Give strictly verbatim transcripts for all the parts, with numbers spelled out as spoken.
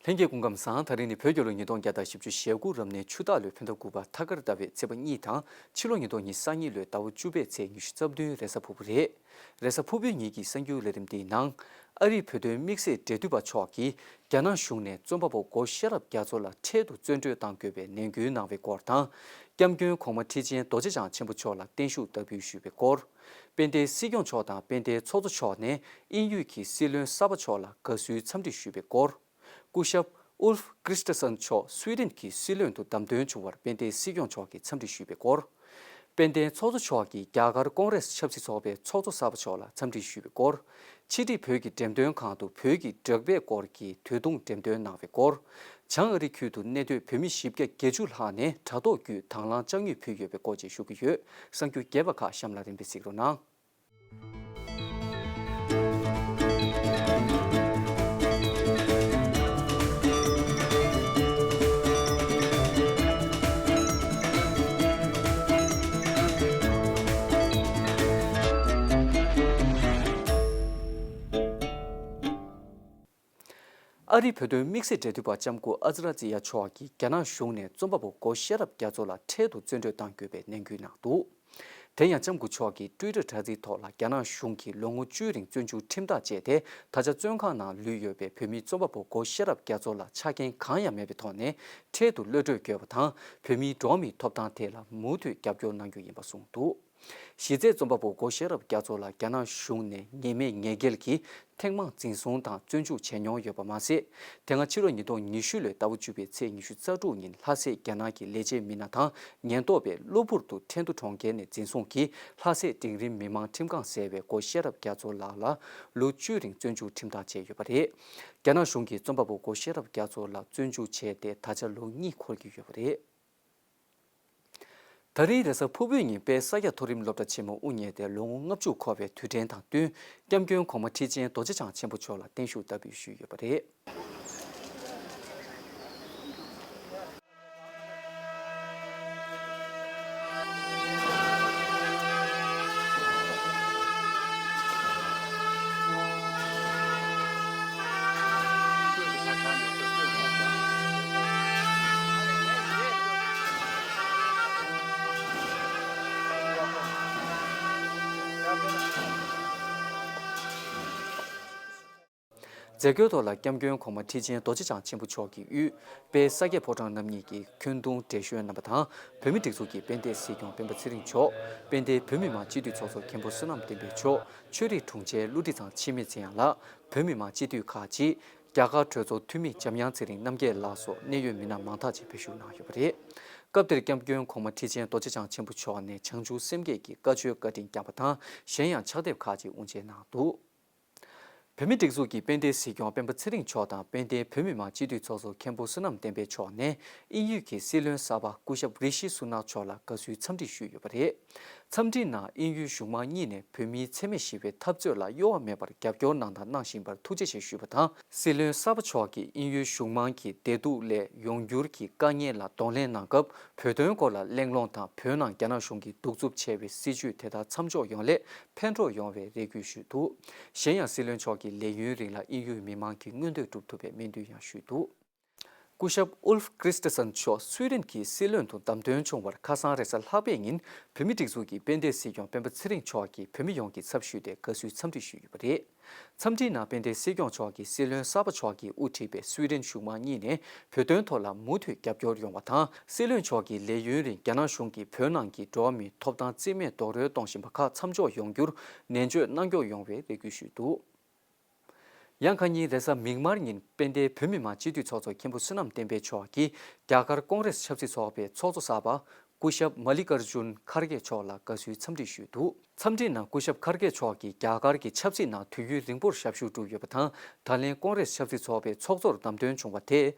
ལྷན་རྒྱས་སྐུ་ཁམས་བཟང་། ད་རིང་ནི་བོད་རྒྱལ་ལོ་ཉིས་སྟོང་བརྒྱ་དང་བཞི་བཅུ་ཞེ་དགུ་རབ་གནས་ཆུ་སྟག་ལོའི་བོད་ཟླ་དགུ་པ་ཐ་སྐར་ཟླ་བའི་ཚེས་པ་གཉིས་དང་ཕྱི་ལོ་ཉིས་སྟོང་ཉི་ཤུ་རྩ་གཉིས་ལོའི་ཟླ་བ་བཅུ་པའི་ཚེས་ཉི་ཤུ་རྩ་བདུན་རེས་གཟའ་ཕུར་བུ་རེད། རེས་གཟའ་ཕུར་བུའི་ཉིན་གྱི་གསར་འགྱུར་ལས་རིམ་འདིའི་ནང་། ཨ་རིའི་བོད་དོན་དམིགས་བསལ་འབྲེལ་མཐུད་པ་མཆོག་གིས་རྒྱ་ནག་གཞུང་ནས་རྩོམ་པ་པོ་སྒོ་ཤེས་རབ་རྒྱ་མཚོ་ལ་འཕྲལ་དུ་བཙོན་གྲོལ་གཏང་དགོས་པའི་ནན་སྐུལ་གནང་བའི་སྐོར་དང་། སྐྱབས་མགོན་གོང་མ་ཁྲི་ཆེན་རྡོ་རྗེ་འཆང་ཆེན་པོ་མཆོག་ལ་བརྟན་བཞུགས་བསྟར་འབུལ་ཞུས་པའི་སྐོར། དཔལ་ལྡན་སྲིད་སྐྱོང་མཆོག་དང་དཔལ་ལྡན་ཚོགས་གཙོ་མཆོག་ནས་དབྱིན་ཡུལ་གྱི་སྲིད་བློན་གསར་པ་མཆོག་ལ་དགའ་བསུའི་འཚམས་འདྲི་ཞུས་པའི་སྐོར། སྐུ་ཞབས་ཨུལཕ་ཀྲིས་ཏ་སན་མཆོག་སུའེ་ཌེན་གྱི་སྲིད་བློན་དུ་བདམས་ཐོན་བྱུང་བར་དཔལ་ལྡན་སྲིད་སྐྱོང་མཆོག་གིས་འཚམས་འདྲི་ཞུས་པའི་སྐོར། དཔལ་ལྡན་ཚོགས་གཙོ་མཆོག་གིས་རྒྱ་གར་ཀོང་རེས་ཆབ་སྲིད་ཚོགས་པའི་ཚོགས་གཙོ་གསར་པ་མཆོག་ལ་འཚམས་འདྲི་ཞུས་པའི་སྐོར། ཕྱི་དྲིལ་བོད་ཀྱི་འགྲེམས་སྟོན་ཁང་དུ་བོད་ཀྱི་འབྲོག་པའི་སྐོར་གྱི་དུས་ཐུང་འགྲེམས་སྟོན་གནང་བའི་སྐོར། བྱང་ཨ་རི་ཁུལ་དུ་གནས་སྡོད་བོད་མི་བཞི་བརྒྱ་བརྒྱད་ཅུ་ལྷག་ནས་དྲ་ཐོག་བརྒྱུད་དང་བླངས་དཔྱད་ཡིག་ཕུལ་ཡོད་པའི་སྐོར་བཅས་ཞུ་གི་ཡོད། གསར་འགྱུར་རྒྱས་པ་ཁག་གཤམ་ལ་རིམ་པས་གཟིགས་རོགས་གནང་། ཨ་རིའི་བོད་དོན་དམིགས་བསལ་འབྲེལ་མཐུད་པ་ལྕམ་སྐུ་ཨ་ཛི་ར་ཛི་ཡ་མཆོག་གིས་རྒྱ་ནག་གཞུང་ནས་རྩོམ་པ་པོ་སྒོ་ཤེས་རབ་རྒྱ་མཚོ་ལ་འཕྲལ་དུ་བཙོན་གྲོལ་གཏང་དགོས་པའི་ནན་སྐུལ་གནང་འདུག། དེ་ཡང་ལྕམ་སྐུ་མཆོག་གིས་ཊུའི་ཊར་དྲ་ཚིགས་ཐོག་ལ་རྒྱ་ནག་གཞུང་གིས་ལོ་ངོ་བཅུའི་རིང་བཙོན་འཇུག་ཁྲིམས་ཐག་བཅད་དེ། ད་ཆ་བཙོན་ཁང་ནང་ལུས་ཡོད་པའི་བོད་མིའི་རྩོམ་པ་པོ་སྒོ་ཤེས་རབ་རྒྱ་མཚོ་ལ་ཆ་རྐྱེན་གང་ཡང་མེད་པའི་ཐོག་ནས་འཕྲལ་དུ་གློད་གྲོལ་དགོས་པ་དང་། བོད་མིའི་འགྲོ་བ་མིའི་ཐོབ་ཐང་ཐད་ལ་མུ་མཐུད་རྒྱབ་སྐྱོར་གནང་རྒྱུ་ཡིན་པ་གསུངས་འདུག། གཞི་རྩའི་རྩོམ་པ་པོ་སྒོ་ཤེས་རབ་རྒྱ་མཚོ་ལ་རྒྱ་ནག་གཞུང་ནས་ཉེས་མེད་ཉེས་འགེལ་གྱིས་ཐེངས་མང་འཛིན་བཟུང་དང་བཙོན་འཇུག་བྱས་མྱོང་ཡོད་པ་མ་ཟད། དེ་སྔ་ཕྱི་ལོ་ཉིས་སྟོང་ཉི་ཤུ་ལོའི་ཟླ་བ་བཅུ་པའི་ཚེས་ཉི་ཤུ་རྩ་དྲུག་ཉིན་ལྷ་སའི་རྒྱ་ནག་གི་ལས་བྱེད་མི་སྣ་དང་ཉེན་རྟོག་པས་གློ་བུར་དུ་ཁྲེང་ཏུའུ་གྲོང་ཁྱེར་ནས་འཛིན་བཟུང་གིས་ལྷ་སའི་འབྲིང་རིམ་མི་མང་ཁྲིམས་ཁང་ཟེར་བའི་སྒོ་ཤེས་རབ་རྒྱ་མཚོ་ལགས་ལ་ལོ་བཅུའི་རིང་བཙོན་འཇུག་ཁྲིམས་ཐག་བཅད་ཡོད་པ་རེད། རྒྱ་ནག་གཞུང་གིས་རྩོམ་པ་པོ་སྒོ་ཤེས་རབ་རྒྱ་མཚོ་ལགས་བཙོན་འཇུག་བྱས་ཏེ་ད་ཆ་ལོ་གཉིས་འཁོར་གྱི་ཡོད་པ་རེད། ད་རིང་རེས་གཟའ་ཕུར་བུའི་ཉིན་དཔལ་ས་སྐྱ་མཐོ་རིམ་སློབ་གྲྭ་ཆེན་མོ་དབུ་བརྙེས་ཏེ་ལོ་ངོ་ལྔ་བཅུ་འཁོར་བའི་དུས་དྲན་དང་བསྟུན། སྐྱབས་མགོན་གོང་མ་ཁྲི་ཆེན་རྡོ་རྗེ་འཆང་ཆེན་པོ་མཆོག་ལ་བརྟན་བཞུགས་བསྟར་འབུལ་ཞུས་ཡོད་པ་རེད། མཛད་སྒོའི་ཐོག་ལ་སྐྱབས་མགོན་གོང་མ་ཁྲི་ཆེན་རྡོ་རྗེ་འཆང་ཆེན་པོ་མཆོག་གིས་དབུས་དཔལ་ས་སྐྱ་ཕོ་བྲང་རྣམ་གཉིས་ཀྱི་འཁོན་གདུང་བགྲེས་གཞོན་རྣམ་པ་དང་། བོད་མིའི་སྒྲིག་འཛུགས་ཀྱི་དཔལ་ལྡན་སྲིད་སྐྱོང་སྤེན་པ་ཚེ་རིང་མཆོག། དཔལ་ལྡན་བོད་མི་མང་སྤྱི་འཐུས་ཚོགས་གཙོ་མཁན་པོ་བསོད་ནམས་བསྟན་འཕེལ་མཆོག། ཆོས་རིག་དྲུང་ཆེ་བློ་གྲོས་ཚང་འཆི་མེད་ཚེ་དབྱངས་ལགས། བོད་མི་མང་སྤྱི་འཐུས་ཁག་ཅིག། རྒྱ་གར་གྲོས་ཚོགས་འཐུས་མི་འཇམ་དབྱངས་ཚེ་རིང་རྣམ་རྒྱལ་ལགས་སོགས་གནད་ཡོད་མི་སྣ་མང་དག་ཅིག་བོད་བཞུགས་གནང་ཡོད་པ་རེད། སྐབས་དེར་སྐྱབས་མགོན་གོང་མ་ཁྲི་ཆེན་རྡོ་རྗེ་འཆང་ཆེན་པོ་མཆོག་ནས་བྱང་ཆུབ་སེམས་བསྐྱེད་ཀྱི་བཀའ་ཆོས་བཀའ་དྲིན་བསྐྱངས་པ་དང་། གཞན་ཡང་ཕྱག་དེབ་ཁག་ཅིག་དབུ་འབྱེད་གནང་འདུག། བོད་མིའི་སྒྲིག་འཛུགས་ཀྱི་དཔལ་ལྡན་སྲིད་སྐྱོང་སྤེན་པ་ཚེ་རིང་མཆོག་དང་། དཔལ་ལྡན་བོད་མི་མང་སྤྱི་འཐུས་ཚོགས་གཙོ་མཁན་པོ་བསོད་ནམས་བསྟན་འཕེལ་མཆོག་ནས་དབྱིན་ཡུལ་གྱི་སྲིད་བློན་གསར་པ་སྐུ་ཞབས་རི་ཤི་སུ་ནག་མཆོག་ལ་དགའ་བསུའི་འཚམས་འདྲི་ཞུས་ཡོད་པ་རེད། འཚམས་འདྲིའི་ནང་དབྱིན་ཡུལ་གཞུང་མང་གཉིས་ནས་བོད་མིའི་འཚེ་མེད་ཞི་བའི་འཐབ་རྩོད་ལ་གཡོ་བ་མེད་པར་རྒྱབ་སྐྱོར་གནང་དང་གནང་བཞིན་པར་ཐུགས་རྗེ་ཆེ་ཞུས་པ་དང་། སྲིད་བློན་གསར་པ་མཆོག་གིས་དབྱིན་ཡུལ་གཞུང་མང་གི་བདེ་སྡུག་ལས་ཡོང་འགྱུར་གྱི་དཀའ་ངལ་ལ་གདོང་ལེན་གནང་སྐབས། བོད་དོན་སྐོར་ལ་གླེང་སློང་དང་། བོད་ནང་རྒྱ་ནག་གཞུང་གིས་གདུག་རྩུབ་ཆེ་བའི་སྲིད་བྱུས་དེ་དག་མཚམས་འཇོག་ཡོང་སླད་ཕན་གྲོགས་ཡོང་བའི་རེ་སྐུལ་ཞུས་འདུག། གཞན་ཡང་སྲིད་བློན་མཆོག་གིས་ལས་ཡུན་རིང་ལ་དབྱིན་ཡུལ་མི་མང་གི་མངོན་འདོད་སྒྲུབ་ཐུབ་པའི་སྨོན་འདུན་ཡང་ཞུས་འདུག། སྐུ་ཞབས་ཨུལཕ་ཀྲིས་ཏ་སན་མཆོག་སུའེ་ཌེན་གྱི་སྲིད་བློན་དུ་བདམས་ཐོན་བྱུང་བར་ཁ་སང་རེས་གཟའ་ལྷག་པའི་ཉིན་བོད་མིའི་སྒྲིག་འཛུགས་ཀྱི་དཔལ་ལྡན་སྲིད་སྐྱོང་སྤེན་པ་ཚེ་རིང་མཆོག་གིས་བོད་མི་ཡོངས་ཀྱི་ཚབ་ཞུས་ཏེ་དགའ་བསུའི་འཚམས་འདྲི་ཞུས་ཡོད་པ་རེད། འཚམས་འདྲིའི་ནང་དཔལ་ལྡན་སྲིད་སྐྱོང་མཆོག་གིས་སྲིད་བློན་གསར་པ་མཆོག་གིས་དབུ་ཁྲིད་པའི་སུའེ་ཌེན་གཞུང་མང་གཉིས་ནས་བོད་དོན་ཐོག་ལ་མུ་མཐུད་རྒྱབ་སྐྱོར་ཡོང་བ་དང་། སྲིད་བློན་མཆོག་གིས་ལས་ཡུན་རིང་རྒྱ་ནག་གཞུང་གིས་བོད་ནང་གི་འགྲོ་བ་མིའི་ཐོབ་ཐང་རྩིས་མེད་རྡོག་རོལ་གཏོང་བཞིན་པ་ཁག་མཚམས་འཇོག་ཡོང་རྒྱུར་ནན་བརྗོད་གནང་སྐྱོང་ཡོང་བའི་རེ་སྐུལ་ཞུས་འདུག། ཡང་ཁ་ཉིན་རེས་གཟའ་མིག་དམར་ཉིན་དཔལ་ལྡན་བོད་མི་མང་སྤྱི་འཐུས་ཚོགས་གཙོ་མཁན་པོ་བསོད་ནམས་བསྟན་འཕེལ་མཆོག་གིས་རྒྱ་གར་ཀོང་རེས་ཆབ་སྲིད་ཚོགས་པའི་ཚོགས་གཙོ་གསར་པ་སྐུ་ཞབས་མ་ལི་ཀར་ཇུན་ཁར་གེ་མཆོག་ལ་དགའ་བསུའི་འཚམས་འདྲི་ཞུས་འདུག། འཚམས་འདྲིའི་ནང་སྐུ་ཞབས་ཁར་གེ་མཆོག་གིས་རྒྱ་གར་གྱི་ཆབ་སྲིད་ནང་དུས་ཡུན་རིང་པོར་ཞབས་ཞུ་བསྒྲུབས་ཡོད་པ་དང་། ད་ལན་ཀོང་རེས་ཆབ་སྲིད་ཚོགས་པའི་ཚོགས་གཙོར་བདམས་ཐོན་བྱུང་བ་དེས།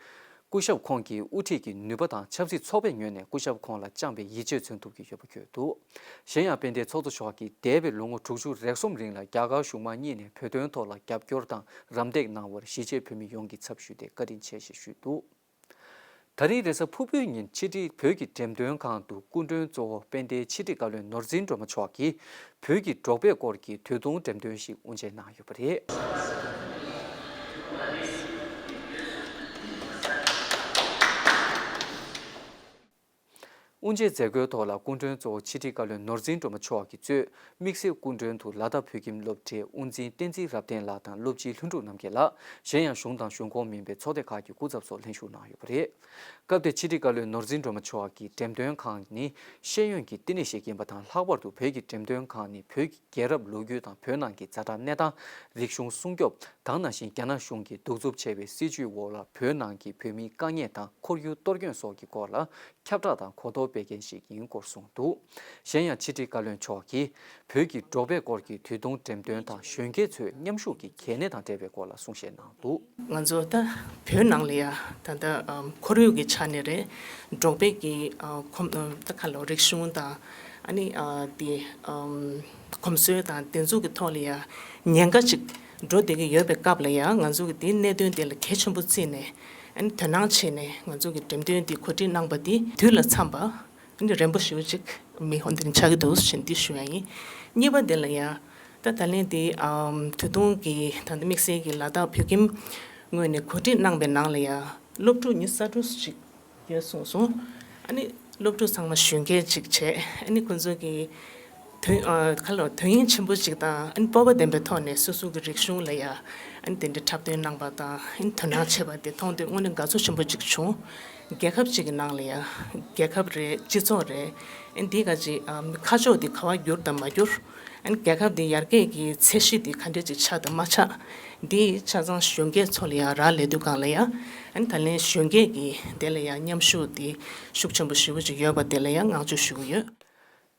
སྐུ་ཞབས་ཁོང་གི་དབུ་ཁྲིད་ཀྱི་ནུས་པ་དང་ཆབ་སྲིད་ཚོགས་པའི་ངོས་ནས་སྐུ་ཞབས་ཁོང་ལ་བཅངས་པའི་ཡིད་ཆེས་མཚོན་ཐུབ་ཀྱི་ཡོད་པ་བཀོད་འདུག། གཞན་ཡང་དཔལ་ལྡན་ཚོགས་གཙོ་མཆོག་གིས་འདས་པའི་ལོ་ངོ་དྲུག་ཅུ་རེ་གསུམ་རིང་ལ་རྒྱ་གར་གཞུང་མང་གཉིས་ནས་བོད་དོན་ཐོག་ལ་རྒྱབ་སྐྱོར་དང་རམ་འདེགས་གནང་བར་གཞིས་བྱེས་བོད་མི་ཡོངས་ཀྱི་ཚབ་ཞུས་ཏེ་བཀའ་དྲིན་ཆེ་ཞེས་ཞུས་འདུག། ད་རིང་རེས་གཟའ་ཕུར་བུའི་ཉིན་ཕྱི་དྲིལ་བོད་ཀྱི་འགྲེམས་སྟོན་ཁང་དུ་སྐུ་མགྲོན་གཙོ་བོ་དཔལ་ལྡན་ཕྱི་དྲིལ་བཀའ་བློན་ནོར་འཛིན་སྒྲོལ་མ་མཆོག་གིས་བོད་ཀྱི་འབྲོག་པའི་སྐོར་གྱི་དུས་ཐུང་འགྲེམས་སྟོན་ཞིག་དབུ་འབྱེད་གནང་ཡོད་པ་རེད། དབུ་འབྱེད་མཛད་སྒོའི་ཐོག་ལ་སྐུ་མགྲོན་གཙོ་བོ་ཕྱི་དྲིལ་བཀའ་བློན་ནོར་འཛིན་སྒྲོལ་མ་མཆོག་གིས་གཙོས། དམིགས་བསལ་སྐུ་མགྲོན་དུ་ལ་དྭགས་བོད་ཁྱིམ་སློབ་གྲྭའི་དབུ་འཛིན་བསྟན་འཛིན་རབ་བརྟན་ལགས་དང་སློབ་སྤྱི་ལྷུན་གྲུབ་རྣམ་རྒྱལ་ལགས། གཞན་ཡང་གཞུང་དང་གཞུང་ཁོངས་མིན་པའི་ཚོགས་སྡེ་ཁག་གི་སྐུ་ཚབ་སོགས་ལྷན་ཞུགས་གནང་ཡོད་པ་རེད། སྐབས་དེར་ཕྱི་དྲིལ་བཀའ་བློན་ནོར་འཛིན་སྒྲོལ་མ་མཆོག་གིས། འགྲེམས་སྟོན་ཁང་ནི་ཤེས་ཡོན་གྱི་བསྟི་གནས་ཤིག་ཡིན་པ་དང་། ལྷག་པར་དུ་བོད་ཀྱི་འགྲེམས་སྟོན་ཁང་ནི་བོད་ཀྱི་རྒྱལ་རབས་ལོ་རྒྱུས་དང་བོད་ནང་གི་ཛ་དྲག་གནས་སྟངས། རིག་གཞུང་སྲུང་སྐྱོབ་དང་། ནང་བཞིན་རྒྱ་ནག་གཞུང་གིས་གདུག་རྩུབ་ཆེ་བའི་སྲིད་བྱུས་འོག་ལ་བོད་ནང་གི་བོད་མིའི་དཀའ་ངལ་དང་ཁོར་ཡུག་གཏོར་སྐྱོན་སོགས་ཀྱི་སྐོར་ལ་ཁྱབ་བསྒྲགས་དང་གོ་རྟོགས་སྤེལ་མཁན་ཞིག་ཡིན་སྐོར་གསུངས་འདུག། གཞན་ཡང་ཕྱི་དྲིལ་བཀའ་བློན་མཆོག་གིས་བོད་ཀྱི་འབྲོག་པའི་སྐོར་གྱི་དུས་ཐུང་འགྲེམས་སྟོན་དང་གཞོན་སྐྱེས་ཚོའི་མཉམ་ཞུགས་ཀྱི་གལ་གནད་དང་འབྲེལ་བའི་སྐོར་ལ་གསུང་བཤད་གནང་འདུག། ང་ཚོ་ད་བོད་ནང་ལ་ཡ་ད་ལྟ་ཨམ་ཁོར་ཡུག་གི་ཆ་ནས་རེད། འབྲོག་པའི་གི་ཨ་ཁོམ་ཨ་ད་ག་ལོ་རིག་གཞུང་དང་ཨ་ནི་ཨ་དེ་ཨམ་གོམས་སྲོལ་དང་དེ་ཚོ་གི་ཐོག་ལ་ཡ་ཉེན་ཁ་ཅིག་འགྲོ་བསྡད་ཀྱི་ཡོད་པའི་སྐབས་ལ་ཡ་ང་ཚོ་གི་དེ་གནད་དོན་དེ་ལ་གལ་ཆེན་པོ་བརྩིས་ནས་ཨ་ནི་དོ་སྣང་བྱས་ནས་ང་ཚོ་གི་འགྲེམས་སྟོན་དེ་གོ་སྒྲིག་གནང་པ་དེ་དུས་ལ་འཚམས་པ། ཨ་ནི་རན་པོ་ཞེ་པོ་ཅིག་མི་ཧོན་དེ་ནི་ཆགས་ཀྱི་འདུག་ཞེས་འདི་ཞུ་ཡ་ཡིན། གཉིས་པ་དེ་ལ་ཡ། ད་ད་ལན་དེ་ཨམ་དུས་ཐུང་གི་ད་ལྟ་དམིགས་བསལ་གྱི་ལ་དྭགས་བོད་ཁྱིམ་ངོས་ནས་གོ་སྒྲིག་གནང་པའི་ནང་ལ་ཡ་སློབ་ཕྲུག་ཉི་ཤུ་རྩ་དྲུག་ཅིག་ཡོད་གསུངས་སོང་། ཨ་ནི་སློབ་ཕྲུག་ཚང་མ་གཞོན་སྐྱེས་ཅིག་བྱས། ཨ་ནི་ཁོང་ཚོ་གི་དོན་ཨ་ཁ་ལོ་དོན་སྙིང་ཆེན་པོ་ཅིག་དང་ཨ་ནི་སྤོབས་པ་ལྡན་པའི་ཐོག་ནས་སོ་སོ་གི་རིག་གཞུང་ལ་ཡ་ཨ་ནི་དེ་འདྲའི་འཁྲབ་སྟོན་གནང་པ་དང་ཨ་ནི་དོ་སྣང་བྱས་པ་དེ་མཐོང་དུས་དངོས་གནས་དགའ་ཚོར་ཆེན་པོ་ཅིག་བྱུང་། རྒྱལ་ཁབ་ཅིག་གི་ནང་ལ་ཡ་རྒྱལ་ཁབ་རེད། སྤྱི་ཚོགས་རེད། ཨ་ནི་འདི་ག་ཅིག་ཨ་ཁ་ཕྱོགས་འདི་ག་བ་བསྒྱུར་དང་མ་བསྒྱུར། ཨ་ནི་རྒྱལ་ཁབ་འདི་ཡར་རྒྱས་ཀྱི་ཚད་གཞི་འདི་ག་འདྲས་ཅིག་ཆགས་དང་མ་ཆགས། འདི་ཆ་ཚང་གཞོན་སྐྱེས་ཚོ་ལ་ཡང་རག་ལས་དུས་སྒང་ལ་ཡང་ཨ་ནི་ད་ལན་གཞོན་སྐྱེས་ཀྱི་དེ་ལ་ཡང་མཉམ་ཞུགས་འདི་ཤུགས་ཆེན་པོ་ཞེ་པོ་ཅིག་ཡོད་པ་དེ་ལ་ཡང་བསྔགས་བརྗོད་ཞུ་གི་ཡོད།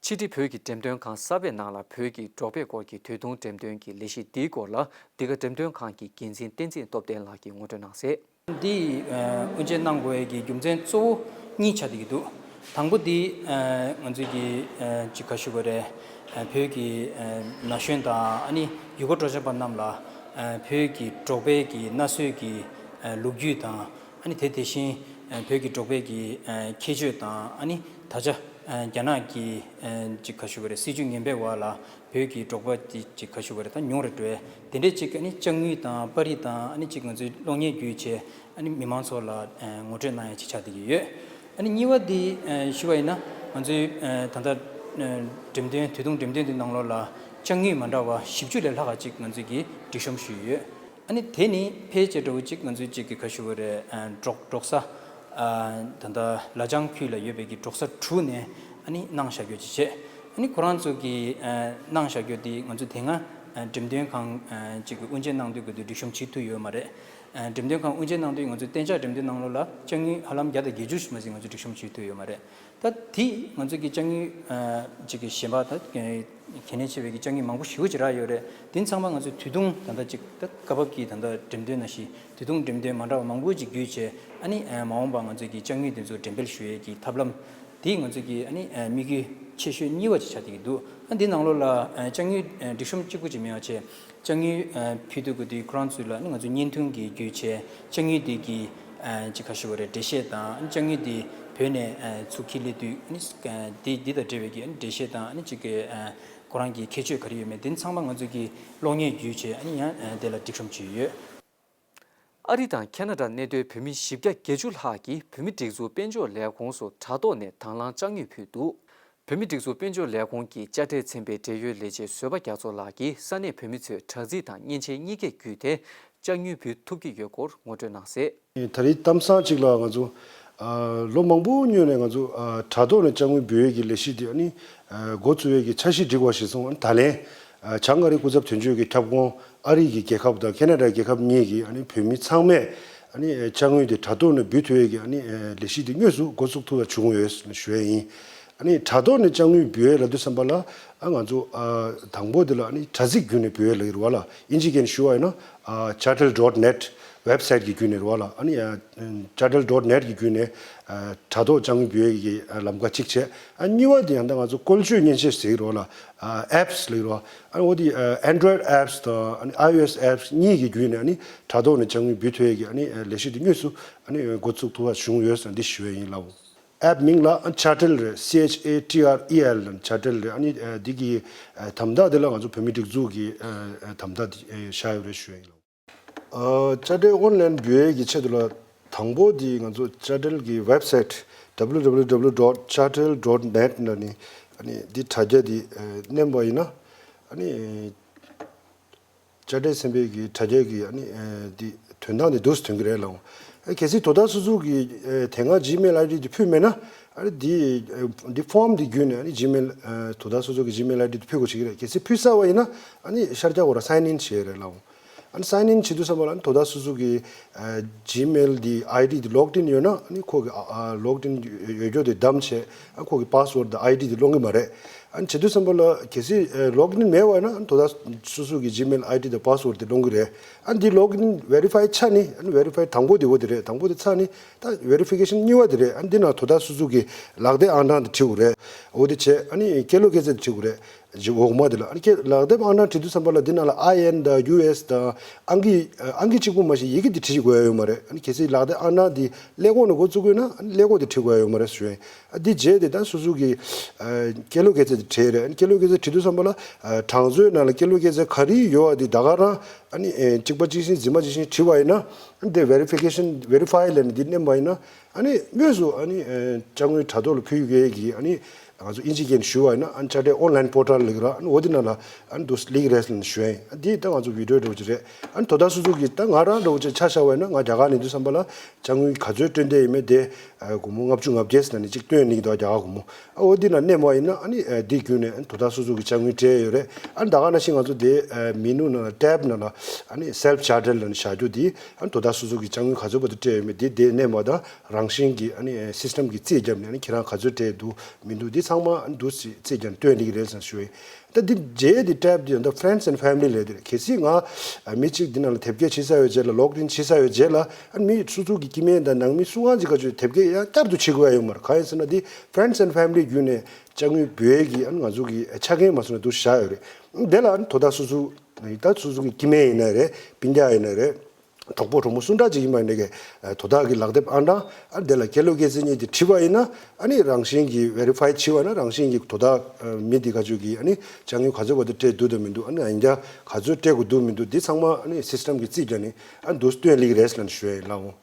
ཕྱི་དྲིལ་བོད་ཀྱི་འགྲེམས་སྟོན་ཁང་གསར་པའི་ནང་ལ་བོད་ཀྱི་འབྲོག་པའི་སྐོར་གྱི་དུས་ཐུང་འགྲེམས་སྟོན་གྱི་ལས་གཞི་འདིའི་སྐོར་ལ་འདི་ག་འགྲེམས་སྟོན་ཁང་གི་འགན་འཛིན་བསྟན་འཛིན་སྟོབས་ལྡན་ལགས་ཀྱིས་ངོ་སྤྲོད་གནང་གསལ། འདི་ཨ་དབུ་འབྱེད་གནང་དགོས་ཡས་ཀྱི་རྒྱུ་མཚན་གཙོ་བོ་གཉིས་ཆགས་བསྡད་ཀྱི་འདུག། དང་པོ་འདི་ཨ་ང་ཚོས་ཀྱི་ཨ་ཅིག་ག་ཞུ་དགོས་རེད། ཨ་བོད་ཀྱི་ཨ་ན་གཞོན་དང་ཨ་ནི་ཡུལ་སྐོར་སྤྲོ་འཆམ་པ་རྣམས་ལ་ཨ་བོད་ཀྱི་འབྲོག་པའི་གི་གནའ་སྲོལ་གྱི་ཨ་ལོ་རྒྱུས་དང་ཨ་ནི་དེ་དེ་བཞིན་ཨ་བོད་ཀྱི་འབྲོག་པའི་གི་ཨ་ཁྱད་ཆོས་དང་ཨ་ནི་ད་ཆ་ཨ་རྒྱ་ནག་གི་ཨ་ཅིག་ག་ཞུ་དགོས་རེད། སྲིད་བྱུས་ངན་པའི་འོག་ལ་བོད་ཀྱི་འབྲོག་པ་དེ་ཅིག་ག་ཞུ་དགོས་རེད། ད་ཉུང་རུ་འགྲོ་བས། དེ་འདྲས་ཅིག་ཨ་ནི་ལྕགས་དངུལ་དང་པར་རིས་དང་ཨ་ནི་ཅིག་ང་ཚོའི་གློག་བརྙན་བརྒྱུད་བྱས་ཨ་ནི་མི་མང་ཚོ་ལ་ཨ་ངོ་སྤྲོད་གནང་ཡ་ཅིག་ཆགས་བསྡད་ཀྱི་ཡོད། ཨ་ནི་གཉིས་པ་འདི་ཨ་ཞུ་བ་ཡིན་ན་ང་ཚོའི་ཨ་ད་ལྟ་ཨ་འགྲེམས་སྟོན་དུས་ཐུང་འགྲེམས་སྟོན་འདི་ནང་ལོགས་ལ་ལྕགས་དངུལ་མ་འདྲ་བ་བཞི་བཅུ་ལས་ལྷག་ག་ཅིག་ང་ཚོས་ཀྱི་སྒྲིག་གཤོམ་ཞུས་ཡོད། ཨ་ནི་དེ་ནི་ཕལ་ཆེར་འདྲ་བོ་ཅིག་ང་ཚོའི་ཅིག་གི་ག་ཞུ་དགོས་རེད། ཨ་འབྲོག་འབྲོག་ས་ཨ་ད་ལྟ་ལ་ལྗང་ཁུལ་ལ་ཡོད་པའི་གི་འབྲོག་ས་དྲུག་ནས་ཨ་ནི་གནང་བཞག་རྒྱུ་ཅིག་བྱས། ཨ་ནི་ཁོ་རང་ཚོ་གི་ཨ་གནང་བཞག་རྒྱུ་དེ་ང་ཚོ་དེ་སྔ་ཨ་འགྲེམས་སྟོན་ཁང་ཨ་ཅིག་གི་དབུ་འབྱེད་གནང་དུས་གི་དུས་སྒྲིག་གཤོམ་བྱེད་ཐུབ་ཡོད་མ་རེད། ཨ་འགྲེམས་སྟོན་ཁང་དབུ་འབྱེད་གནང་དུས་ང་ཚོའི་གཏན་འཇགས་འགྲེམས་སྟོན་ནང་ལོགས་ལ་ལྕགས་དངུལ་ཧ་ལམ་བརྒྱ་དང་བརྒྱད་ཅུ་མ་ཟིན་ང་ཚོས་སྒྲིག་གཤོམ་བྱེད་ཐུབ་ཡོད་མ་རེད། ད་དེ་ང་ཚོ་གི་ལྕགས་དངུལ་ཨ་ཅིག་གི་གཞན་པ་ད་གལ་གནད་ཆེ་བའི་གི་ལྕགས་དངུལ་མང་པོ་ཞེ་པོ་ཅིག་རག་ཡོད་རེད། དེ་ཚང་མ་ང་ཚོས་དུས་ཐུང་ད་ལྟ་ཅིག་ད་སྐབས་བབ་ཀྱི་ད་ལྟ་འགྲེམས་སྟོན་ནང་བཞིན་དུས་ཐུང་འགྲེམས་སྟོན་མ་འདྲ་བ་མང་པོ་ཅིག་བརྒྱུད་བྱས་ཨ་ནི་ཨ་མ་འོངས་པ་ང་ཚོ་གི་ལྕགས་དངུལ་དེ་ཚོ་འགྲེམས་སྤེལ་ཞུ་ཡས་ཀྱི་ཐབས་ལམ་དེ་ང་ཚོ་གི་ཨ་ནི་ཨ་དམིགས་ཡུལ་ཆེ་ཤོས་གཉིས་པ་ཅིག་ཆགས་བསྡད་ཀྱི་འདུག། ཨ་འདི་ནང་ལོགས་ལ་ཨ་ལྕགས་དངུལ་ཨ་སྒྲིག་གཤོམ་གཅིག་པུ་ཅིག་མིན་པ་བྱས། ལྕགས་དངུལ་ཨ་ཕུལ་དུས་གི་དུས་ཁོ་རང་ཚོ་ལ་ནི་ང་ཚོ་བརྙན་ཐུང་གི་བརྒྱུད་བྱས་ལྕགས་དངུལ་དེ་གི་ཨ་ཅིག་ག་ཞུ་བ་རེད། འགྲེལ་བཤད་དང་ལྕགས་དངུལ་དེ་བོད་ནས་ཨ་ཚུར་འཁྱེར་སླེབས་དུས་ནི་ཨ་དེ་དེ་དང་འབྲེལ་བའི་གི་འགྲེལ་བཤད་དང་ནི་ཅིག་གི་ཨ་ཁོ་རང་གི་ཁྱད་ཆོས་ག་རེ་ཡོད་མེད་དེ་ཚང་མ་ང་ཚོ་གི་གློག་བརྙན་བརྒྱུད་བྱས་ཨ་ནི་ཡང་ཨ་དེ་ལ་སྒྲིག་གཤོམ་བྱས་ཡོད། ཨ་རི་དང་ཁེ་ན་ཌ་གནས་སྡོད་བོད་མི་བཞི་བརྒྱ་བརྒྱད་ཅུ་ལྷག་གིས་བོད་མིའི་སྒྲིག་འཛུགས་དཔལ་འབྱོར་ལས་ཁུངས་སུ་དྲ་ཐོག་ནས་དང་བླངས་ལྕགས་དངུལ་ཕུལ་འདུག། བོད་མིའི་སྒྲིག་འཛུགས་དཔལ་འབྱོར་ལས་ཁུངས་ཀྱི་དཔྱ་ཁྲལ་ཚན་པའི་འབྲེལ་ཡོད་ལས་བྱེད་བཟོད་པ་རྒྱ་མཚོ་ལགས་ཀྱིས་ས་གནས་བོད་མི་ཚོས་དྲ་ཚིགས་དང་མཉེན་ཆས་གཉིས་ཀ་བརྒྱུད་དེ་ལྕགས་དངུལ་ཕུལ་ཐུབ་ཀྱི་ཡོད་སྐོར་ངོ་སྤྲོད་གནང་གསལ། ད་རེས་གཏམ་བཟང་གཅིག་ལ་ང་ཚོ་ཨ་ལོ་མང་པོ་སྔོན་ནས་ང་ཚོ་ཨ་དྲ་ཐོག་ནས་ལྕགས་དངུལ་འབུལ་ཡས་ཀྱི་ལས་གཞི་དེ་ཨ་ནི་ཨ་འགོ་བཙུགས་ཡས་ཀྱི་འཆར་གཞི་སྒྲིག་པ་ཞིག་སོང་། ཨ་ནི་ད་ལན་ཨ་བྱང་ཨ་རིའི་སྐུ་ཚབ་དོན་གཅོད་ཀྱི་ཁྱབ་ཁོངས་ཨ་རི་གི་རྒྱལ་ཁབ་དང་ཁེ་ན་ཌའི་རྒྱལ་ཁབ་གཉིས་ཀྱི་ཨ་ནི་བོད་མི་ཚང་མས་ཨ་ནི་ལྕགས་དངུལ་དེ་དྲ་ཐོག་ནས་འབུལ་ཐུབ་ཡས་ཀྱི་ཨ་ནི་ལས་གཞི་དེ་དངོས་སུ་འགོ་བཙུགས་ཐུབ་པ་བྱུང་ཡོད་ཞུ་ཡས་ཡིན། ཨ་ནི་དྲ་ཐོག་ནས་ལྕགས་དངུལ་འབུལ་ཡས་ལབ་དུས་ཙམ་པ་ལ་ཨ་ང་ཚོ་ཨ་དང་པོ་དེ་ལ་ཨ་ནི་དྲ་ཚིགས་བརྒྱུད་ནས་འབུལ་ཡས་ལབ་ཀྱི་རེད་བ་ལ། དབྱིན་ཇི་སྐད་ནས་ཞུ་བ་ཡིན་ན་ཨ་Chattel dot net website གི་བརྒྱུད་ནས་རེད་བ་ལ། ཨ་ནི་ཨ་Chattel dot net གི་བརྒྱུད་ནས་ཨ་དྲ་ཐོག་ལྕགས་དངུལ་འབུལ་ཡས་ཀྱི་ཨ་ལམ་ཁ་གཅིག་བྱས། ཨ་གཉིས་པ་དེ་ཡང་ད་ང་ཚོ་བཀོལ་སྤྱོད་མཉེན་ཆས་ཟེར་གྱི་རེད་བ་ལ། ཨ་apps ལབ་ཀྱི་རེད་བ། ཨ་ནི་འོ་དེ་ཨ་Android apps དང་ཨ་ནི་iOS apps གཉིས་ཀྱི་བརྒྱུད་ནས་ཨ་ནི་དྲ་ཐོག་ནས་ལྕགས་དངུལ་འབུལ་ཐུབ་ཡས་ཀྱི་ཨ་ནི་ཨ་ལས་གཞི་དེ་དངོས་སུ་ཨ་ནི་འགོ་བཙུགས་ཐུབ་པ་བྱུང་ཡོད་ཟེར་འདི་ཞུ་ཡས་ཡིན་ལགས། app མིང་ལ་Chattel རེད། C H A T R E L Chattel རེད། ཨ་ནི་འདི་གི་དམ་དྲག་དེ་ལ་ང་ཚོ་བོད་མིའི་སྒྲིག་འཛུགས་ཀྱི་དམ་དྲག་དེ་བཞག་ཡོད་རེད་ཞུ་ཡ་ཡིན་ལགས། Chattel online འབུལ་ཡས་ཀྱི་ཆེད་དུ་ལ་དང་པོ་དེ་ང་ཚོ་Chattel གི་website W W W dot chartel dot net ནས་ནི་ཨ་ནི་འདི་དྲ་རྒྱ་འདི་ཨ་མནན་པ་ཡིན་ན་ཨ་ནི་དཔྱ་ཁྲལ་ཚན་པའི་གི་དྲ་རྒྱ་གི་ཨ་ནི་ཨ་འདི་དོན་དག་འདི་འདུག་སེ་ཐོན་གི་རེད་ལགས། ཨ་གལ་སྲིད་དོ་བདག་སོ་སོ་གི་ཨ་དེ་སྔ་Gmail ID འདི་ཕུལ་མེད་ན་ཨ་ནི་འདི་ཨ་འདི་form འདི་བརྒྱུད་ནས་ཨ་ནི་Gmail ཨ་དོ་བདག་སོ་སོ་གི་Gmail ID འདི་ཕུལ་དགོས་བྱེད་ཀྱི་རེད། གལ་སྲིད་ཕུལ་ཚར་བ་ཡིན་ན་ཨ་ནི་ཤར་རྒྱག་གོ་ར་sign in བྱེད་རེད་ལགས། ཨ་ནི་sign in བྱེད་དུས་ཙམ་པ་ལ་ཨ་ནི་དོ་བདག་སོ་སོ་གི་ཨ་Gmail འདི་ID འདི་logged in ཡོད་ན་ཨ་ནི་ཁོ་གི་ཨ་ཨ་logged in ཡོད་རྒྱུ་དེ་བདམས་བྱས་ཨ་ཁོ་གི་password དང་ID འདི་སློང་གི་མ་རེད། ཨ་ནི་བྱེད་དུས་ཙམ་པ་ལ་གལ་སྲིད་ཨ་logged in མེད་པ་ཡིན་ན་ཨ་ནི་དོ་བདག་སོ་སོ་གི་Gmail ID དང་password འདི་སློང་གི་རེད། ཨ་ནི་འདི་logged in verify ཆགས་ནི་ཨ་ནི་verify དང་པོ་དེ་འོ་དེ་རེད། དང་པོ་དེ་ཚར་ནི་ད་verification གཉིས་པ་དེ་རེད། ཨ་ནི་འདི་ནང་དོ་བདག་སོ་སོ་གི་ལག་དེབ་ཨང་གྲངས་དེ་བྲིས་དགོས་རེད། འོ་དེ་བྱས་ཨ་ནི་སྐྱེས་ལོ་སྐྱེས་ཚེས་དེ་བྲིས་དགོས་རེད། འོག་མ་དེ་ལ་ཨ་ནི་ཁྱེད་ལག་དེབ་ཨང་གྲངས་བྲིས་དུས་ཙམ་པ་ལ་འདི་ནང་ལ་I N དང་U S དང་ཨང་ཀི་ཨང་ཀི་གཅིག་པུ་མ་གཏོགས་ཡི་གེ་འདི་བྲིས་དགོས་ཡ་ཡོད་མ་རེད། ཨ་ནི་གལ་སྲིད་ལག་དེབ་ཨང་གྲངས་འདི་ཀླད་ཀོར་ནས་འགོ་བཙུགས་དགོས་ན་ཨ་ནི་ཀླད་ཀོར་འདི་བྲིས་དགོས་ཡ་ཡོད་མ་རེད་ཞུ་ཡིན། ཨ་འདི་རྗེས་དེ་ད་སོ་སོ་གི་ཨ་སྐྱེས་ལོ་སྐྱེས་ཚེས་འདི་བྲིས་རེད། ཨ་ནི་སྐྱེས་ལོ་སྐྱེས་ཚེས་བྲིས་དུས་ཙམ་པ་ལ་ཨ་གྲངས་མཛོད་ནང་ལ་སྐྱེས་ལོ་སྐྱེས་ཚེས་ག་རེ་ཡོད་པ་འདི་ད་ག་རང་ཨ་ནི་ཨེ་གཅིག་པ་གཅིག་ཤིང་རྫུན་མ་གཅིག་ཤིང་བྲིས་པ་ཡིན་ན་ཨ་ནི་དེ་verification verify ལབ་ནས་འདི་མནན་པ་ཡིན་ན། ཨ་ནི་དངོས་སུ་ཨ་ནི་ཨ་དཔྱ་དངུལ་དྲ་ཐོག་ལ་ཕུལ་ཡོད་ཀྱི་ཨ་ནི་ང་ཚོ་དབྱིན་ཇི་སྐད་ནས་ཞུ་བ་ཡིན་ན་ཨ་ནི་དཔྱ་ཁྲལ་online portal ལབ་ཀྱི་ར། ཨ་ནི་འོ་དེ་ནང་ལ་ཨ་ནི་འདུག་སླེབས་ཀྱི་རེད་ཟེར་ནས་ཞུ་ཡ་ཡིན། ཨ་འདི་ད་ང་ཚོ་video འདྲ་བོ་ཅིག་རེད། ཨ་ནི་དོ་བདག་སོ་སོ་གི་ད་ང་རང་འདྲ་བོ་ཅིག་ཆ་བཞག་པ་ཡིན་ན་ང་རྒྱ་གར་ནས་འདུག་བསམ་པ་ལ་དཔྱ་དངུལ་ག་ཚོད་སྤྲོད་འདོད་ཡིན་མིན་དེ་ཨ་སྒོར་མོ་ལྔ་བཅུ་ང་བརྒྱད་ཟེར་ནས་ཅིག་སྟོན་ནས་འདུག་རྒྱ་གར་སྒོར་མོ། ཨ་འོ་འདི་ནང་མནན་པ་ཡིན་ན་ཨ་ནི་ཨ་འདི་བརྒྱུད་ནས་ཨ་ནི་དོ་བདག་སོ་སོ་གི་དཔྱ་དངུལ་སྤྲད་ཡོད་རེད། ཨ་ནི་ད་ག་ནང་བཞིན་ང་ཚོ་དེ་ཨ་menu ནང་ལ་tab ནང་ལ་ཨ་ནི་self chartel ལབ་ནས་བཞག་རྒྱུ་དེ་ཨ་ནི་དོ་བདག་སོ་སོ་གི་དཔྱ་དངུལ་ག་ཚོད་བར་དུ་སྤྲད་ཡོད་མེད་དེ་དེ་མནན་པ་དང་རང་བཞིན་གྱིས་ཨ་ནི་system གིས་རྩིས་བརྒྱབ་ནས་ཨ་ནི་ཁྱེད་རང་ག་ཚོད་སྤྲད་འདུག་མི་འདུག་དེ་ཚང་མ་ཨ་ནི་འདུག་སེ་རྩིས་བརྒྱབ་ནས་སྟོན་སླེབས་ཀྱི་རེད་ཟེར་ཞུ་ཡིན། ད་འདི་རྗེས་དེ་tab དེ་ད་friends and family ལབ་དེ་རེད། གལ་སྲིད་ང་ཨ་མི་གཅིག་འདི་ནང་ལ་དེབ་སྐྱེལ་བྱས་ཚར་བའི་རྗེས་ལ་logged in བྱས་ཚར་བའི་རྗེས་ལ་ཨ་ནི་མི་སོ་སོ་གི་སྐྱེ་དམན་དང་ནང་མི་སུ་གང་ཅིག་ག་ཚོད་དེབ་སྐྱེལ་ཡང་བསྐྱར་དུ་བྱེད་དགོས་ཡ་ཡོད་མ་རེད། གང་ཡིན་ཟེར་ན་འདི་friends and family བརྒྱུད་ནས་དཔྱ་དངུལ་འབུལ་ཡས་ཀྱི་ཨ་ནི་ང་ཚོ་གི་ཆ་རྐྱེན་མ་སོང་ན་འདུག་བཞག་ཡོད་རེད། དེ་ལ་ཨ་ནི་དོ་བདག་སོ་སོ་ད་སོ་སོ་གི་སྐྱེ་དམན་ཡིན་ན་རེད། སྤུན་ཀྱག་ཡིན་ན་རེད། གྲོགས་པོ་གྲོགས་མོ་སུ་འདྲ་ཅིག་ཡིན་པ་ཡིན་ནའི་དོ་བདག་གི་ལག་དེབ་ཨང་གྲངས་ཨ་ནི་དེ་ལ་སྐྱེས་ལོ་སྐྱེས་ཚེས་གཉིས་དེ་བྲིས་པ་ཡིན་ན་ཨ་ནི་རང་བཞིན་གྱིས་verify བྱས་པ་ན་རང་བཞིན་གྱིས་དོ་བདག་མི་འདི་ག་ཚོད་ཀྱི་ཨ་ནི་དཔྱ་དངུལ་ག་ཚོད་བར་དུ་སྤྲད་འདུག་དང་མི་འདུག་ཨ་ནི་ཡང་བསྐྱར་ག་ཚོད་སྤྲད་དགོས་འདུག་མི་འདུག་འདི་ཚང་མ་ཨ་ནི་system གིས་རྩིས་བརྒྱབ་ནས་ཨ་ནི་འདུག་སྟོན་སླེབས་ཀྱི་རེད་ཟེར་ནས་ཞུ་ཡ་ཡིན་ལགས།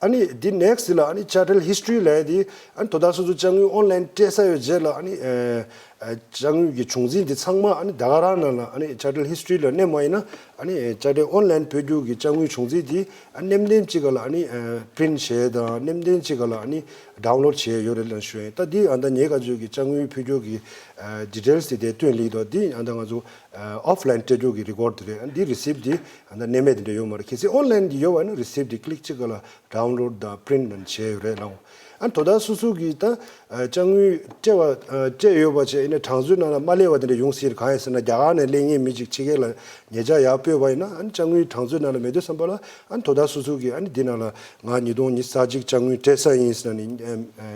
ཨ་ནི་འདི་next ལ་ཨ་ནི་chartel history ལབ་ཡ་དེ་ཨ་ནི་དོ་བདག་སོ་སོ་དཔྱ་དངུལ་online སྤྲད་ཚར་བའི་རྗེས་ལ་ཨ་ནི་ཨ་ཨ་དཔྱ་དངུལ་གྱི་བྱུང་འཛིན་དེ་ཚང་མ་ཨ་ནི་ད་ག་རང་ནང་ལ་ཨ་ནི་chartel history ལ་མནན་པ་ཡིན་ན་ཨ་ནི་chartel online བོད་སྐྱོར་གྱི་དཔྱ་དངུལ་བྱུང་འཛིན་དེ་ཨ་ནི་མནན་ལན་གཅིག་ག་ལ་ཨ་ནི་ཨ་print བྱས་དང་མནན་ལན་གཅིག་ག་ལ་ཨ་ནི་download བྱས་ཡོད་རེད་ལབ་ཞུ་ཡིན། ད་འདི་ཨ་ད་ངས་ག་ཚོད་ཀྱི་དཔྱ་དངུལ་བོད་སྐྱོར་གྱི་ཨ་details དེ་དེ་སྟོན་སླེབས་འདུག་འདི་ཨ་ད་ང་ཚོ་ཨ་offline སྤྲད་རྒྱུ་གི་record དེ་རེད། ཨ་འདི་receipt འདི་ཨ་ད་མནན་མེད་དེ་འདྲ་ཡོད་མ་རེད། གལ་སྲིད་online འདི་ཡོད་པ་ན་receipt འདི་click གཅིག་ག་ལ་download དང་print ནང་བྱས་ཡོད་རེད་ལགས། ཨ་ནི་དོ་བདག་སོ་སོ་གིས་ད་ཨ་དཔྱ་དངུལ་སྤྲད་པ་ཨ་སྤྲད་ཡོད་པ་བྱས་ཡིན་ན་གྲངས་མཛོད་ནང་ལ་མ་སླེབས་པ་དེ་འདྲ་ཡོང་སྲིད། གང་ཡིན་ཟེར་ན་རྒྱ་གར་ནས་སླེབས་མཁན་མི་གཅིག་ཕྱི་རྒྱལ་ལ་ཉེ་ཆར་ཡར་སྤོས་པ་ཡིན་ན་ཨ་ནི་དཔྱ་དངུལ་གྲངས་མཛོད་ནང་ལ་མེད་དུས་ཙམ་པ་ལ་ཨ་ནི་དོ་བདག་སོ་སོ་གིས་ཨ་ནི་འདི་ནང་ལ་ང་ཉིས་སྟོང་ཉི་ཤུ་རྩ་གཅིག་དཔྱ་དངུལ་སྤྲད་ས་ཡིན་ཟེར་ནས་ཨ་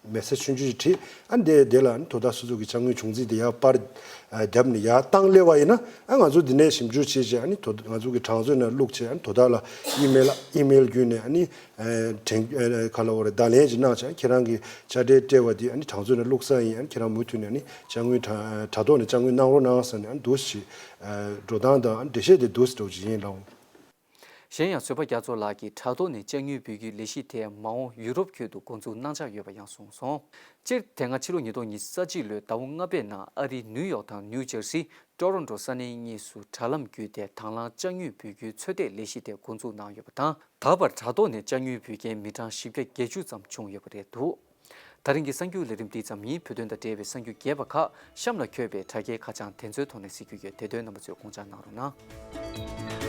ཨ་message ཆུང་ཆུང་ཞིག་བྲིས། ཨ་ནི་དེ་དེ་ལ་ཨ་ནི་དོ་བདག་སོ་སོ་གི་དཔྱ་དངུལ་བྱུང་འཛིན་དེ་ཡར་པར་ཨ་བརྒྱབ་ནས་ཡར་བཏང་སླེབས་པ་ཡིན་ན་ཨ་ང་ཚོ་འདི་ནས་ཞིབ་འཇུག་བྱས་བྱས་ཨ་ནི་དོ་ང་ཚོ་གི་གྲངས་མཛོད་ནང་བླུགས་བྱས་ཨ་ནི་དོ་བདག་ལ་email email བརྒྱུད་ནས་ཨ་ནི་ཨ་དྲན་ཨ་ག་ལ་འོ་རེད་བརྡ་ལན་ཅིག་གནང་བྱས་ཨ་ནི་ཁྱེད་རང་གི་དཔྱ་ཁྲལ་སྤྲད་པ་འདི་ཨ་ནི་གྲངས་མཛོད་ནང་བླུགས་ས་ཡིན། ཨ་ནི་ཁྱེད་རང་མུ་མཐུད་ནས་ཨ་ནི་དཔྱ་དངུལ་དྲ་དྲ་ཐོག་ནས་དཔྱ་དངུལ་གནང་རོགས་གནང་ཟེར་ནས་ཨ་ནི་འདུག་སེ་ཨ་འགྲོ་སྟངས་དང་ཨ་ནི་འགྲེལ་བཤད་དེ་འདུག་སེ་འགྲོ་གི་ཡིན་ལགས། གཞན་ཡང་བཟོད་པ་རྒྱ་མཚོ་ལགས་ཀྱིས་དྲ་ཐོག་ནས་དཔྱ་དངུལ་འབུལ་རྒྱུའི་ལས་གཞི་དེ་མ་འོངས་ཡུ་རོབ་ཁུལ་དུ་འགོ་འཛུགས་གནང་འཆར་ཡོད་པ་ཡང་གསུངས་སོང་། སྤྱིར་དེ་སྔ་ཕྱི་ལོ་ཉིས་སྟོང་ཉི་ཤུ་རྩ་གཅིག་ལོའི་ཟླ་བ་ལྔ་པའི་ནང་ཨ་རིའི་ནིའུ་ཡོག་དང་ནིའུ་ཇར་སི། ཊོ་རོན་ཊོ་ས་གནས་གཉིས་སུ་དྲ་ལམ་བརྒྱུད་དེ་དང་བླངས་དཔྱ་དངུལ་འབུལ་རྒྱུའི་ཚོད་ལྟའི་ལས་གཞི་དེ་འགོ་འཛུགས་གནང་ཡོད་པ་དང་། ད་བར་དྲ་ཐོག་ནས་དཔྱ་དངུལ་འབུལ་མཁན་མི་གྲངས་བཞི་བརྒྱ་བརྒྱད་ཅུ་ཙམ་བྱུང་ཡོད་པ་རེད་འདུག་ད་རིང་གི་གསར་འགྱུར་ལས་རིམ་འདི་ཙམ་ཡིན། བོད་དོན་དང་འབྲེལ་བའི་གསར་འགྱུར་རྒྱས་པ་ཁག་གཤམ་ལ་འཁོད་པའི་དྲ་རྒྱའི་ཁ་བྱང་དེ་ཚོའི་ཐོག་ནས་གཟིགས་རྒྱུ་ཡོད། དེ་དོན་རྣམ་པ་ཚོས་དགོངས་འཇགས་གནང་རོགས་གནང་།